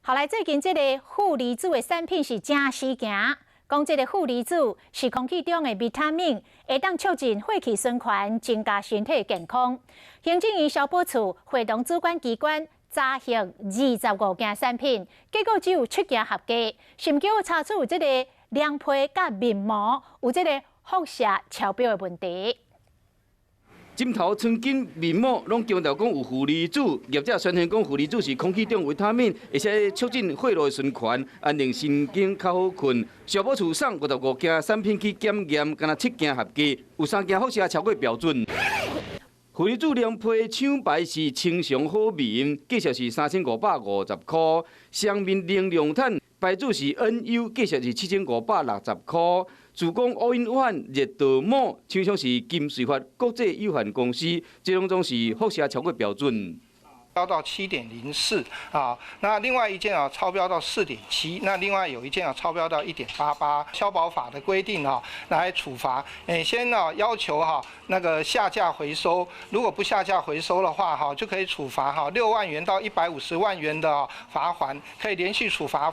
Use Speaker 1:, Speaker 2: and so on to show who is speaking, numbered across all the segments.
Speaker 1: 後來最近這个負離子的產品是誠時行，講這个負離子是空氣中的維他命，會當促進血氣循環，增加身體健康。行政院消保處會同主管機關查核25件產品，結果只有七件合格，甚至有查出有這个涼被佮面膜有這个輻射超標的問題。
Speaker 2: 枕頭、床巾、面膜攏強調講有負離子，業者宣稱講負離子是空氣中維他命，而且促進血路循環，安定神經，較好睏。消保處送55件產品去檢驗，干焦七件合格，有三件輻射超過標準。負離子涼被廠牌是清祥好眠，價數是3550箍；雙面能量毯牌子是 NU，價數是7560箍。自貢 All in One 熱度帽，廠商是金瑞發國際有限公司，這攏總是輻射超過標準。
Speaker 3: 標到7.04啊，那另外一件啊超標到4.7，那另外有一件啊超標到1.88。消保法的規定啊來處罰，誒先啊要求哈那個下架回收，如果不下架回收的話哈，就可以處罰哈6萬元到150萬元的罰鍰，可以連續處罰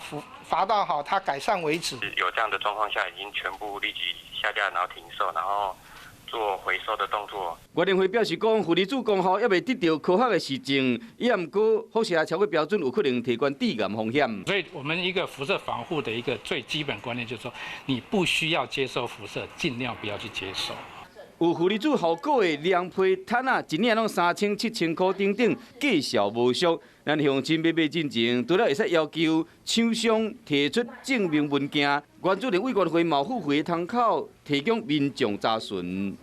Speaker 3: 罰到哈它改善為止。
Speaker 4: 有這樣的狀況下，已經全部立即下架，然後停售，然後做回收的動作。
Speaker 2: 原能會表示講，負離子功效猶未得到科學的實證，也毋過輻射超過標準，有可能提懸致癌風險。
Speaker 5: 所以我們一個輻射防護的一個最基本觀念，就是說，你不需要接受輻射，盡量不要去接受。
Speaker 2: 有負離子效果的涼被毯仔，一領攏3000、7000箍等等，價數無俗。咱鄉親買買進前，除了會使要求廠商提出證明文件，原主任委員會嘛付費窗口提供民眾查詢。